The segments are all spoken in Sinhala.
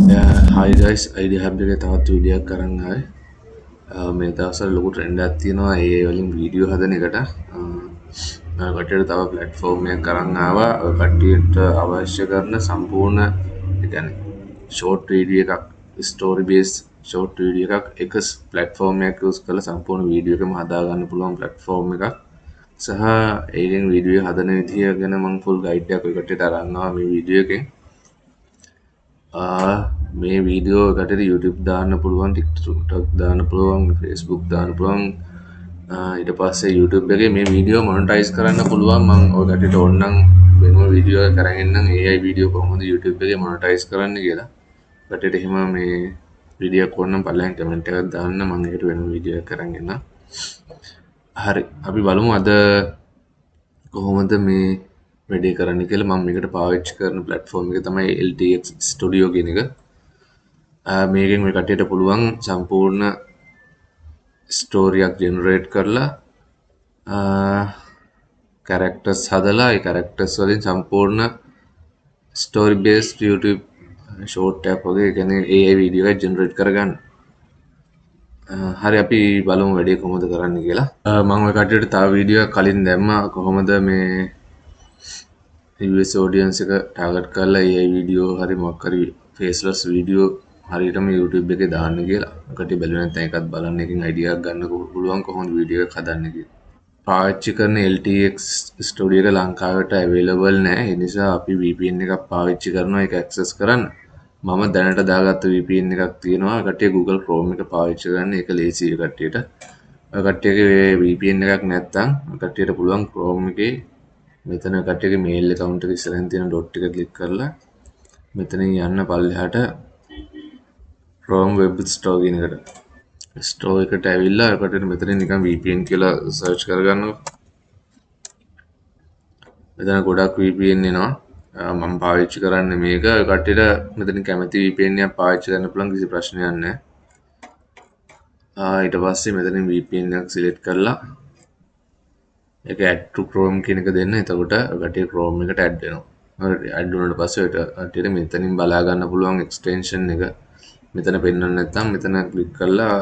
හයි ගයිස්, අයිඩියා හබ් එකේ තවත් වීඩියෝ එකක් අරන් ආවේ. මේ දවස්වල ලොකු ට්‍රෙන්ඩ් එකක් තියෙනවා AI වලින් වීඩියෝ හදන එකට. මම කට්ටියට තව ප්ලැට්ෆෝම් එකක් අරන් ආවා. ඔය කට්ටියට අවශ්‍ය කරන සම්පූර්ණ, ඒ කියන්නේ ෂෝට් වීඩියෝ එකක්, ස්ටෝරි බේස් ෂෝට් වීඩියෝ එකක් එක ප්ලැට්ෆෝම් එකක් යූස් කරලා සම්පූර්ණ වීඩියෝ එකම හදා ගන්න පුළුවන් ප්ලැට්ෆෝම් එකක්. සහ ඒකෙන් වීඩියෝ හදන විදිය ගැන මම ෆුල් ගයිඩ් එකක් ඔය කට්ටියට අරන් ආවා මේ වීඩියෝ එකෙන්. මේ වීඩියෝ එකට YouTube දාන්න පුළුවන්, TikTok දාන්න පුළුවන්, Facebook දාන්න පුළුවන්. ඊට පස්සේ YouTube එකේ මේ වීඩියෝ මොනටයිස් කරන්න පුළුවන්. මං ඔය කට්ටියට ඕනනම් වෙනම වීඩියෝ එකක් අරන් එන්නම්, AI video කොහොමද YouTube එකේ මොනටයිස් කරන්න කියලා. කට්ටියට එහෙම මේ වීඩියෝ එකක් ඕනනම් පල්ලෙහාන් කමෙන්ට් එකක් දාන්න, මං ඒකට වෙනම වීඩියෝ එකක් අරන් එන්නම්. හරි, අපි බලමු අද කොහොමද මේ වැඩේ කරන්න කියලා. මම මේකට පාවිච්චි කරන ප්ලැට්ෆෝම් එක තමයි LTX Studio කියන එක. මේකෙන් මේ කට්ටියට පුළුවන් සම්පූර්ණ ස්ටෝරියක් ජෙනරේට් කරලා, කැරක්ටර්ස් හදලා, ඒ කැරක්ටර්ස් වලින් සම්පූර්ණ ස්ටෝරි බේස්ඩ් YouTube short එකක් වගේ, ඒ කියන්නේ AI video එකක් ජෙනරේට් කරගන්න. හරි, අපි බලමු වැඩේ කොහොමද කරන්න කියලා. මම ඔය කට්ටියට තව වීඩියෝ එකක් කලින් දැම්මා, කොහොමද මේ US audience එක ටාගට් කරලා AI video හරි මොකක් හරි ෆේස්ලස් වීඩියෝ හරියටම YouTube එකේ දාන්න කියලා. කට්ටිය බැලුවේ නැත්නම් ඒකත් බලන්න, එකකින් අයිඩියා එකක් ගන්න පුළුවන් කොහොමද වීඩියෝ එකක් හදන්න කියලා. පාවිච්චි කරන LTX Studio එක ලංකාවට අවైలබල් නෑ. ඒ නිසා අපි VPN එකක් පාවිච්චි කරනවා ඒක ඇක්සස් කරන්න. මම දැනට දාගත්ත VPN එකක් තියෙනවා. කට්ටිය Google Chrome එක පාවිච්චි කරන්න, ඒක ලේසියි කට්ටියට. ඔය කට්ටියගේ VPN එකක් නැත්නම් ඔය කට්ටියට පුළුවන් Chrome එකේ මෙතන කට්ටියගේ මේල් ඇකවුන්ට් එක ඉස්සරහින් තියෙන ඩොට් එක ක්ලික් කරලා මෙතනින් යන්න පල්ලෙහාට Chrome Web Store කියන එකට. ස්ටෝර් එකට ඇවිල්ලා ඔය කට්ටියට මෙතනින් නිකන් VPN කියලා සර්ච් කරගන්නකො. මෙතන ගොඩක් VPN එනවා. මම පාවිච්චි කරන්නේ මේක. ඔය කට්ටියට මෙතනින් කැමති VPN එකක් පාවිච්චි කරන්න පුළුවන්, කිසි ප්‍රශ්නයක් නැහැ. ඊට පස්සේ මෙතනින් VPN එකක් සිලෙක්ට් කරලා ඒක add to Chrome කියන එක දෙන්න. එතකොට ඔය කට්ටිය Chrome එකට add වෙනවා. හරි, add වුණාට පස්සේ ඔය කට්ටියට මෙතනින් බලා ගන්න පුළුවන් extension එක. මෙතන පෙන්වන්න නැත්නම් මෙතන ක්ලික් කරලා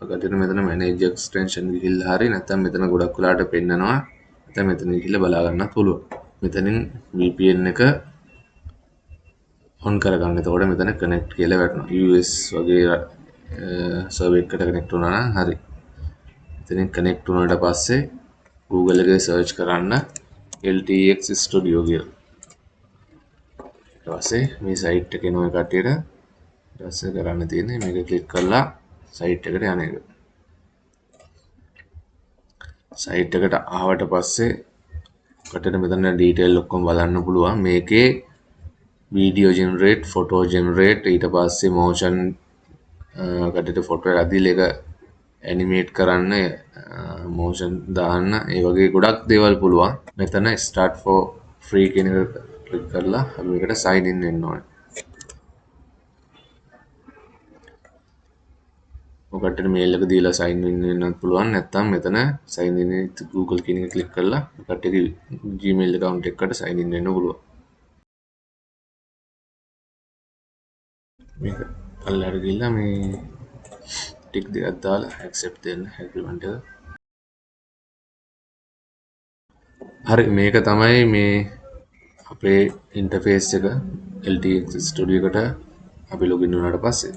ඔය කට්ටියට මෙතන manage extension ගිහිල්ලා හරි නැත්නම් මෙතන ගොඩක් වෙලාවට පෙන්නනවා. නැත්නම් මෙතන ගිහිල්ලා බලා ගන්නත් පුළුවන්. මෙතනින් VPN එක ඔන් කරගන්න. එතකොට මෙතන කනෙක්ට් කියලා වැටෙනවා. US වගේ සර්වර් එකකට කනෙක්ට් වුණා නම් හරි. එතනින් කනෙක්ට් වුණාට පස්සේ Google එකේ සර්ච් කරන්න LTX Studio කියලා. ඊට පස්සේ මේ සයිට් එක එනවා කට්ටියට. ඊට පස්සේ කරන්න තියෙන්නේ මේක ක්ලික් කරලා සයිට් එකට යන එක. සයිට් එකට ආවට පස්සේ කට්ටියට මෙතන ඩීටේල් ඔක්කොම බලන්න පුළුවන්. මේකේ වීඩියෝ ජෙනරේට්, ෆොටෝ ජෙනරේට්, ඊට පස්සේ මෝෂන්, කට්ටියට ෆොටෝ එකක් දීලා ඒක ඇනිමේට් කරන්න, මෝෂන් දාන්න, ඒ වගේ ගොඩක් දේවල් පුළුවන්. මෙතන start for free කියන එක ක්ලික් කරලා අපි මේකට sign in වෙන්න ඕනේ. ඔකට මේල් එක දීලා sign in වෙන්නත් පුළුවන්, නැත්නම් මෙතන sign in with Google කියන එක ක්ලික් කරලා කට්ටියගේ Gmail account එකකට sign in වෙන්න පුළුවන්. මේක පල්ලෙහාට ගිහිල්ලා මේ ටික් දෙකක් දාලා accept දෙන්න agreement එක. හරි, මේක තමයි මේ අපේ ඉන්ටර්ෆේස් එක LTX Studio එකට අපි ලොගින් වුණාට පස්සේ.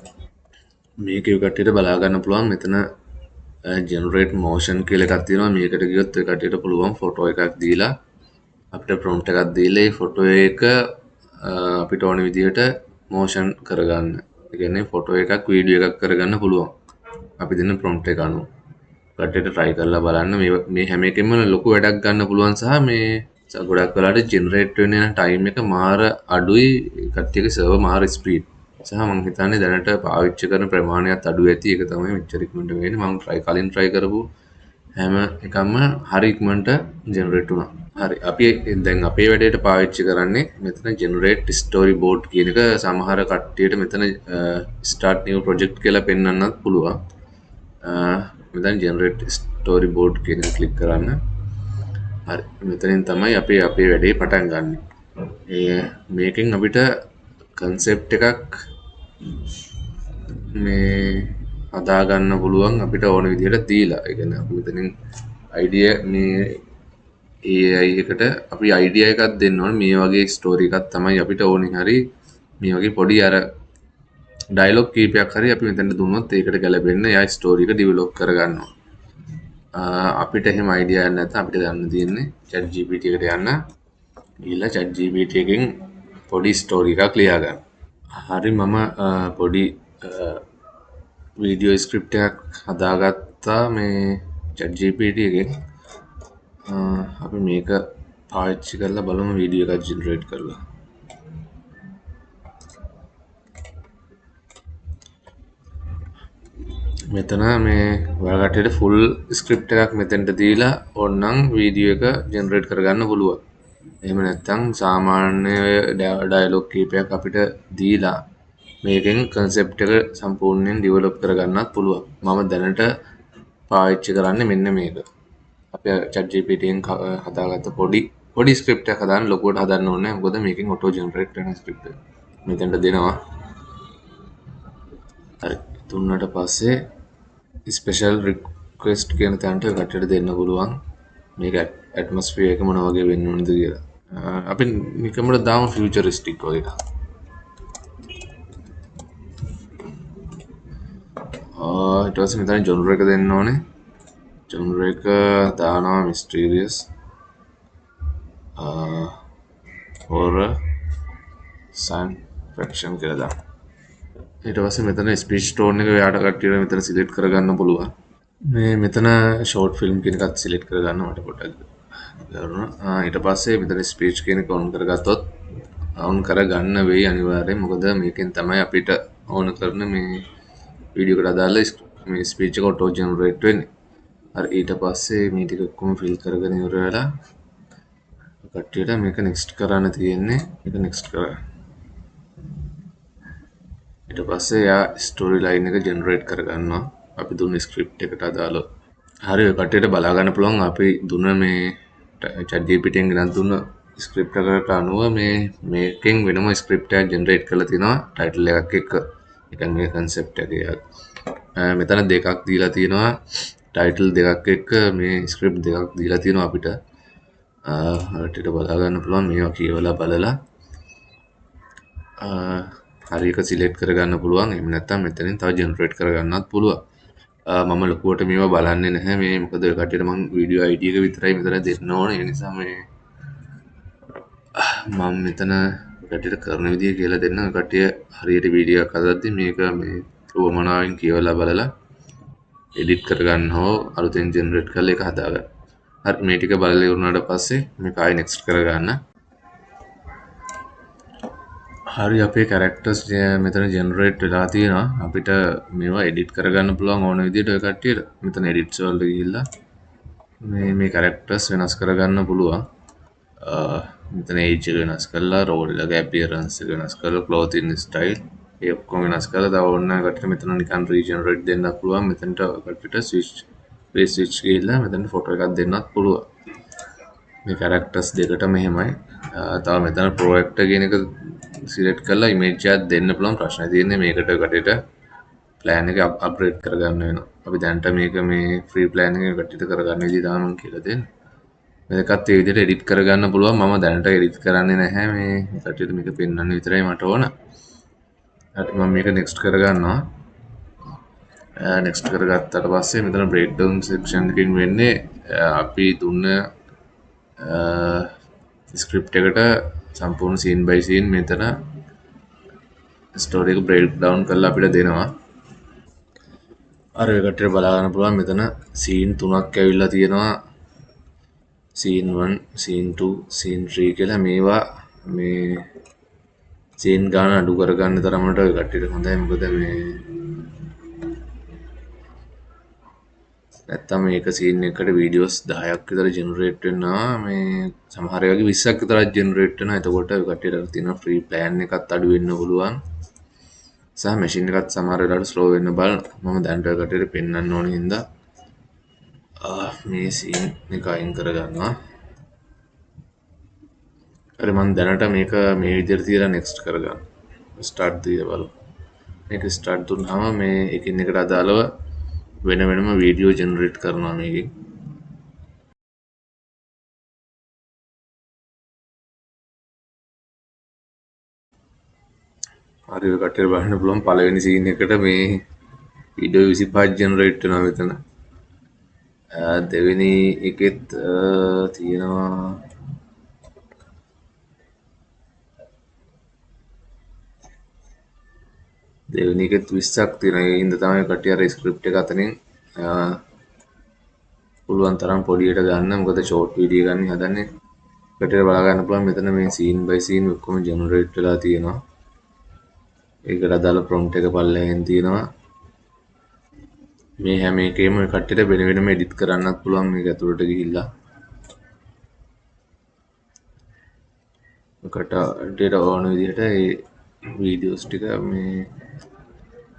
මේකේ කට්ටියට බලා ගන්න පුළුවන් මෙතන ජෙනරේට් මෝෂන් කියලා එකක් තියෙනවා. මේකට ගියොත් ඔය කට්ටියට පුළුවන් ෆොටෝ එකක් දීලා අපිට ප්‍රොම්ප්ට් එකක් දීලා ඒ ෆොටෝ එක අපිට ඕන විදිහට මෝෂන් කරගන්න. ඒ කියන්නේ ෆොටෝ එකක් වීඩියෝ එකක් කරගන්න පුළුවන්. අපි දෙන ප්‍රොම්ප්ට් එක අනුව. කට්ටියට try කරලා බලන්න. මේ හැම එකෙන්ම ලොකු වැඩක් ගන්න පුළුවන් සහ මේ ගොඩක් වෙලාවට ජෙනරේට් වෙන යන ටයිම් එක මාර අඩුයි, කට්ටියගේ සර්වර් මාර ස්පීඩ්. සහ මං හිතන්නේ දැනට පාවිච්චි කරන ප්‍රමාණයත් අඩු ඇති. ඒක තමයි මෙච්චර ඉක්මනට වෙන්නේ. මං කලින් try කරපු හැම එකම හරි ඉක්මනට ජෙනරේට් වුණා. හරි, අපි දැන් අපේ වැඩේට පාවිච්චි කරන්නේ මෙතන ජෙනරේට් ස්ටෝරි බෝඩ් කියන එක. සමහර කට්ටියට මෙතන ස්ටාර්ට් නිව් ප්‍රොජෙක්ට් කියලා පෙන්වන්නත් පුළුවන්. මෙතන ජෙනරේට් ස්ටෝරි බෝඩ් කියන එක ක්ලික් කරන්න. හරි, මෙතනින් තමයි අපි අපේ වැඩේ පටන් ගන්නෙ. ඒ මේකෙන් අපිට කන්සෙප්ට් එකක් මේ හදාගන්න පුළුවන් අපිට ඕන විදිහට දීලා. ඒ කියන්නේ අපි මෙතනින් අයිඩියා මේ AI එකට අපි අයිඩියා එකක් දෙන්න ඕනේ. මේ වගේ ස්ටෝරි එකක් තමයි අපිට ඕනේ. හරි මේ වගේ පොඩි අර ඩයලොග් කීපයක් හරි අපි මෙතනට දුන්නොත් ඒකට ගැලපෙන්න එයා ස්ටෝරි එක ඩෙවලොප් කරගන්නවා. අපිට එහෙම අයිඩියා එකක් නැත්නම් අපිට ගන්න තියෙන්නේ ChatGPT එකට යන්න. ගිහිල්ලා ChatGPT එකෙන් පොඩි ස්ටෝරි එකක් ලියා ගන්න. හරි මම පොඩි වීඩියෝ ස්ක්‍රිප්ට් එකක් හදාගත්තා මේ ChatGPT එකෙන්. අපි මේක පාවිච්චි කරලා බලමු වීඩියෝ එකක් ජෙනරේට් කරලා. මෙතන මේ ඔයාලා කට්ටියට ෆුල් ස්ක්‍රිප්ට් එකක් මෙතෙන්ට දීලා ඕනනම් වීඩියෝ එක ජෙනරේට් කරගන්න පුළුවන්. එහෙම නැත්නම් සාමාන්‍ය ඩයලොග් කීපයක් අපිට දීලා මේකෙන් කන්සෙප්ට් එක සම්පූර්ණයෙන් ඩෙවලොප් කරගන්නත් පුළුවන්. මම දැනට පාවිච්චි කරන්නේ මෙන්න මේක. අපි ChatGPT එකෙන් හදාගත්ත පොඩි පොඩි ස්ක්‍රිප්ට් එකක් හදාන්න ලොකුවට හදන්න ඕනේ නැහැ. මොකද මේකෙන් ඔටෝ ජෙනරේට් වෙන ස්ක්‍රිප්ට් එක මෙතෙන්ට දෙනවා. හරි දුන්නට පස්සේ ස්පෙෂල් රික්වෙස්ට් කියන තැනට කට්ටියට දෙන්න පුළුවන් මේක ඇට්මොස්ෆියර් එක මොන වගේ වෙන්න ඕනද කියලා. අපි නිකම්ම දාමු ෆියුචරිස්ටික් වගේ එකක්. ඊට පස්සේ මෙතන ජොනර් එක දෙන්න ඕනේ. ජොනර් එක දානවා මිස්ටීරියස්, හොරර්, සයන්ස් ෆික්ෂන් කියලා දාන්න. ඊට පස්සේ මෙතන ස්පීච් ටෝන් එක ඔයාට කට්ටියට මෙතන සිලෙක්ට් කරගන්න පුළුවන්. මේ මෙතන ෂෝට් ෆිල්ම් කියන එකත් සිලෙක්ට් කරගන්න මට පොඩ්ඩක් දරුණා. ඊට පස්සේ මෙතන ස්පීච් කියන එක ඔන් කරගත්තොත් ඔන් කරගන්න වෙයි අනිවාර්යයෙන්. මොකද මේකෙන් තමයි අපිට ඕන කරන මේ වීඩියෝ එකට අදාළ මේ ස්පීච් එක ඔටෝ ජෙනරේට් වෙන්නේ. හරි ඊට පස්සේ මේ ටික ඔක්කොම ෆිල් කරගෙන ඉවර වෙලා කට්ටියට මේක නෙක්ස්ට් කරන්න තියෙන්නේ. මේක නෙක්ස්ට් කරා. ඊට පස්සේ එයා ස්ටෝරි ලයින් එක ජෙනරේට් කරගන්නවා අපි දුන්න ස්ක්‍රිප්ට් එකට අදාළව. හරි ඔය කට්ටියට බලා ගන්න පුළුවන් අපි දුන්න මේ ChatGPT එකෙන් ගෙනත් දුන්න ස්ක්‍රිප්ට් එකට අනුව මේකෙන් වෙනම ස්ක්‍රිප්ට් එකක් ජෙනරේට් කරලා තිනවා ටයිටල් එකක් එක්ක. ඒ කියන්නේ මේ කන්සෙප්ට් එක එයා. මෙතන දෙකක් දීලා තියෙනවා ටයිටල් දෙකක් එක්ක මේ ස්ක්‍රිප්ට් දෙකක් දීලා තියෙනවා අපිට. කට්ටියට බලා ගන්න පුළුවන් මේවා කියවලා බලලා හරි එක සිලෙක්ට් කරගන්න පුළුවන්. එහෙම නැත්නම් මෙතනින් තව ජෙනරේට් කරගන්නත් පුළුවන්. මම ලොකුවට මේවා බලන්නේ නැහැ. මේ මොකද ඔය කට්ටියට මං වීඩියෝ අයිඩි එක විතරයි මෙතන දෙන්න ඕනේ. ඒ නිසා මේ මම මෙතන කට්ටියට කරන විදිය කියලා දෙන්නම්. ඔය කට්ටිය හරියට වීඩියෝ එකක් හදද්දි මේක මේ උවමනාවෙන් කියවලා බලලා එඩිට් කරගන්න හෝ අලුතෙන් ජෙනරේට් කරලා ඒක හදාගන්න. හරි මේ ටික බලලා ඉවර වුණාට පස්සේ මේක ආයෙ නෙක්ස්ට් කරගන්න. හරි අපේ කැරක්ටර්ස් මෙතන ජෙනරේට් වෙලා තියෙනවා. අපිට මේවා එඩිට් කරගන්න පුළුවන් ඕන විදිහට ඔය කට්ටියට. මෙතන එඩිට්ස් වලට ගිහිල්ලා මේ කැරක්ටර්ස් වෙනස් කරගන්න පුළුවන්. මෙතන ඒජ් එක වෙනස් කරලා, රෝල් එක ඇපියරන්ස් එක වෙනස් කරලා, ක්ලෝතින් ස්ටයිල් ඒ ඔක්කොම වෙනස් කරලා තව ඕන නම් කට්ටියට මෙතන නිකන් රීජෙනරේට් දෙන්නත් පුළුවන්. මෙතනට කට්ටියට ෆේස් ස්විච් ගිහිල්ලා මෙතන ෆොටෝ එකක් දෙන්නත් පුළුවන්. මේ කැරක්ටර්ස් දෙකටම එහෙමයි. තව මෙතන ප්‍රෝ ඇක්ටර් කියන එක සිලෙක්ට් කරලා ඉමේජ් එකක් දෙන්න පුළුවන්. ප්‍රශ්නේ තියෙන්නේ මේකට කට්ටියට ප්ලෑන් එක අප්ග්‍රේඩ් කරගන්න වෙනවා. අපි දැනට මේක මේ ෆ්‍රී ප්ලෑන් එකේ කට්ටියට කරගන්න විදිහ තමයි මම කියලා දෙන්නේ. මේකත් ඒ විදිහට එඩිට් කරගන්න පුළුවන්. මම දැනට එඩිට් කරන්නේ නැහැ. මේ කට්ටියට මේක පෙන්වන්න විතරයි මට ඕන. හරි මම මේක නෙක්ස්ට් කරගන්නවා. නෙක්ස්ට් කරගත්තට පස්සේ මෙතන බ්‍රේක්ඩවුන් සෙක්ෂන් එකකින් වෙන්නේ අපි දුන්න ස්ක්‍රිප්ට් එකට සම්පූර්ණ සීන් බයි සීන් මෙතන ස්ටෝරි එක බ්‍රේක් ඩවුන් කරලා අපිට දෙනවා. අර ඒ කට්ටියට බලා ගන්න පුළුවන් මෙතන සීන් තුනක් ඇවිල්ලා තියෙනවා. සීන් 1, සීන් 2, සීන් 3 කියලා මේවා මේ සීන් ගාන අඩු කරගන්න තරමට ඔය කට්ටියට හොඳයි. මොකද මේ නැත්තම් මේක සීන් එකකට වීඩියෝස් 10ක් විතර ජෙනරේට් වෙනවා. මේ සමහර ඒවාගේ 20ක් විතරක් ජෙනරේට් වෙනවා. එතකොට ඔය කට්ටියට අර තියෙන ෆ්‍රී ප්ලෑන් එකත් අඩු වෙන්න පුළුවන්. සහ මැෂින් එකත් සමහර වෙලාවට ස්ලෝ වෙන්න බලනවා. මම දැනට ඔය කට්ටියට පෙන්වන්න ඕන හින්දා මේ සීන් එක අයින් කරගන්නවා. හරි මම දැනට මේක මේ විදිහට තියලා නෙක්ස්ට් කරගන්න. ස්ටාර්ට් දීලා බලමු. මේක ස්ටාර්ට් දුන්නාම මේ එකින් එකට අදාළව වෙන වෙනම වීඩියෝ ජෙනරේට් කරනවා මේකෙන්. හරි ඔය කට්ටියට බලන්න පුළුවන් පළවෙනි සීන් එකට මේ වීඩියෝ 25 ජෙනරේට් වෙනවා මෙතන. දෙවෙනි එකෙත් තියෙනවා දෙවෙනි එකෙත් 20ක් තියෙනවා. ඒ හින්දා තමයි කට්ටිය අර ස්ක්‍රිප්ට් එක අතනින් පුළුවන් තරම් පොඩියට ගන්න. මොකද ෂෝට් වීඩියෝ ගන්න හදන්නේ. කට්ටියට බලා ගන්න පුළුවන් මෙතන මේ සීන් බයි සීන් ඔක්කොම ජෙනරේට් වෙලා තියෙනවා. ඒකට අදාළ ප්‍රොම්ප්ට් එක පල්ලෙහෙන් තියෙනවා. මේ හැම එකේම ඔය කට්ටියට වෙන වෙනම එඩිට් කරන්නත් පුළුවන් මේක ඇතුළට ගිහිල්ලා. ඔය කට්ටියට ඕන විදිහට ඒ වීඩියෝස් ටික මේ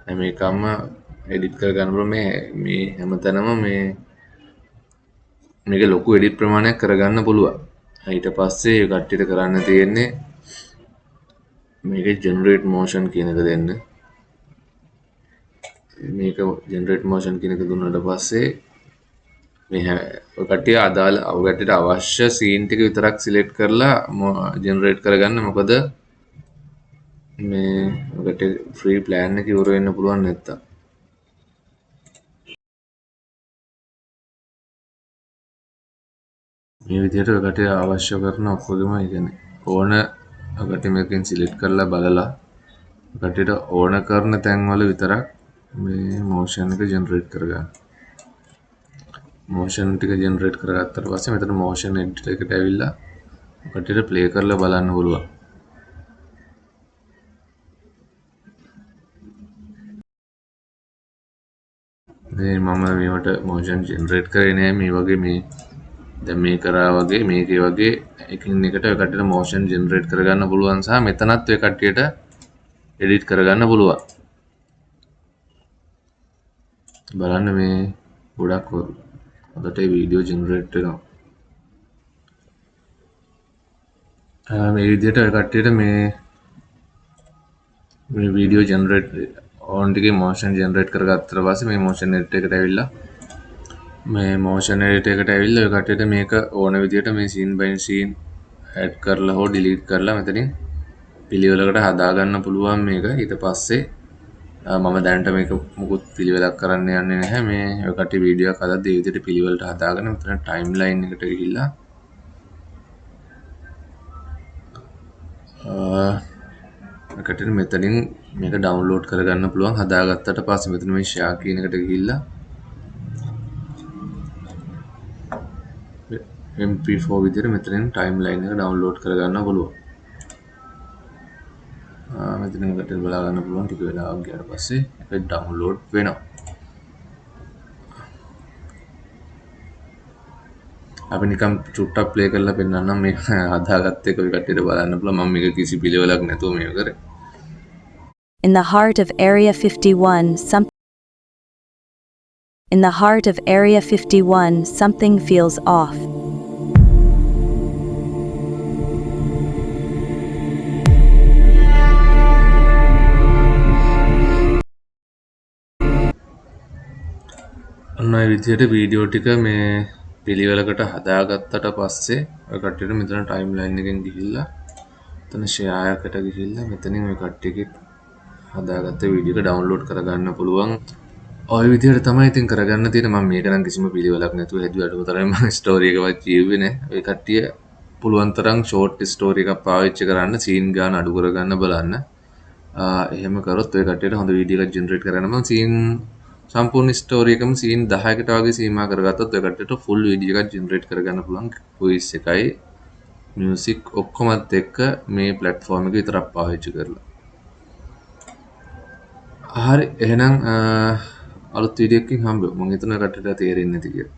හැම එකම එඩිට් කරගන්න පුළුවන්. මේ හැමතැනම මේක ලොකු එඩිට් ප්‍රමාණයක් කරගන්න පුළුවන්. ඊට පස්සේ ඔය කට්ටියට කරන්න තියෙන්නේ මේකේ ජෙනරේට් මෝෂන් කියන එක දෙන්න. මේක ජෙනරේට් මෝෂන් කියන එක දුන්නාට පස්සේ මේ ඔය කට්ටිය අදාළ ඔය කට්ටියට අවශ්‍ය සීන් ටික විතරක් සිලෙක්ට් කරලා ජෙනරේට් කරගන්න. මොකද මේ ඔය කට්ටිය ෆ්‍රී ප්ලෑන් එක ඉවර වෙන්න පුළුවන් නැත්තම්. මේ විදිහට ඔය කට්ටිය අවශ්‍ය කරන ඔක්කොගෙම ඒ කියන්නේ ඕන ඔය කට්ටිය මේකෙන් සිලෙක්ට් කරලා බලලා ඔය කට්ටියට ඕන කරන තැන්වල විතරක් මේ මෝෂන් එක ජෙනරේට් කරගන්න. මෝෂන් ටික ජෙනරේට් කරගත්තට පස්සේ මෙතන මෝෂන් එඩිටර් එකට ඇවිල්ලා ඔය කට්ටියට ප්ලේ කරලා බලන්න පුළුවන්. මේ මම මේවට මෝෂන් ජෙනරේට් කරේ නෑ. මේ වගේ මේ දැන් මේ කරා වගේ මේකේ වගේ එකින් එකට ඔය කට්ටියට මෝෂන් ජෙනරේට් කරගන්න පුළුවන් සහ මෙතනත් ඔය කට්ටියට එඩිට් කරගන්න පුළුවන්. බලන්න මේ ගොඩක් හොඳට ඒ වීඩියෝ ජෙනරේට් වෙනවා. මේ විදිහට ඔය කට්ටියට මේ වීඩියෝ ජෙනරේට් ඕන් ටිකේ මෝෂන් ජෙනරේට් කරගත්තට පස්සේ මේ මෝෂන් එඩිට් එකට ඇවිල්ලා මේ මෝෂන් එඩිට් එකට ඇවිල්ලා ඔය කට්ටියට මේක ඕන විදිහට මේ සීන් බයි සීන් ඇඩ් කරලා හෝ ඩිලීට් කරලා මෙතනින් පිළිවෙලකට හදාගන්න පුළුවන් මේක. ඊට පස්සේ මම දැනට මේක මුකුත් පිළිවෙලක් කරන්න යන්නේ නැහැ. මේ ඔය කට්ටිය වීඩියෝ එකක් හදද්දී ඒ විදිහට පිළිවෙලට හදාගෙන මෙතන ටයිම්ලයින් එකට ගිහිල්ලා ඔය කට්ටියට මෙතනින් මේක ඩවුන්ලෝඩ් කරගන්න පුළුවන්. හදාගත්තට පස්සේ මෙතන මේ ෂෙයා කියන එකට ගිහිල්ලා MP4 විදිහට මෙතනින් ටයිම්ලයින් එක ඩවුන්ලෝඩ් කරගන්න පුළුවන්. මෙතන එකට බලා ගන්න පුළුවන්. ටික වෙලාවක් ගියාට පස්සේ ඒක ඩවුන්ලෝඩ් වෙනවා. අපි නිකන් චුට්ටක් ප්ලේ කරලා පෙන්නන්නම් මේ හදාගත්ත එක ඔය කට්ටියට බලන්න පුළුවන්. මම මේක කිසි පිළිවෙලක් නැතුව මේක කරේ. In the heart of Area 51, some In the heart of Area 51, something feels off. ඔන්න ඔය විදිහට වීඩියෝ ටික මේ පිළිවෙලකට හදාගත්තට පස්සේ ඔය කට්ටියට මෙතන ටයිම්ලයින් එකෙන් ගිහිල්ලා එතන ෂෙයා එකට ගිහිල්ලා මෙතනින් ඔය කට්ටියගේ හදාගත්ත වීඩියෝ එක ඩවුන්ලෝඩ් කරගන්න පුළුවන්. ඔය විදිහට තමයි ඉතින් කරගන්න තියෙන්නේ. මම මේක නම් කිසිම පිළිවෙලක් නැතුව හැදුවා. අඩුම තරමේ මම ස්ටෝරි එකවත් කිව්වේ නෑ. ඔය කට්ටිය පුළුවන් තරම් ෂෝට් ස්ටෝරි එකක් පාවිච්චි කරන්න, සීන් ගාන අඩු කරගන්න බලන්න. එහෙම කරොත් ඔය කට්ටියට හොඳ වීඩියෝ එකක් ජෙනරේට් කරගන්න පුළුවන්. සීන් සම්පූර්ණ ස්ටෝරි එකම සීන් 10කට වගේ සීමා කරගත්තොත් ඔය කට්ටියට ෆුල් වීඩියෝ එකක් ජෙනරේට් කරගන්න පුළුවන්. වොයිස් එකයි මියුසික් ඔක්කොමත් එක්ක මේ ප්ලැට්ෆෝම් එක විතරක් පාවිච්චි කරලා. හරි, එහෙනම් අලුත් වීඩියෝ එකකින් හම්බෙමු. මං හිතනවා කට්ටියට තේරෙන්නේ නැති කියලා.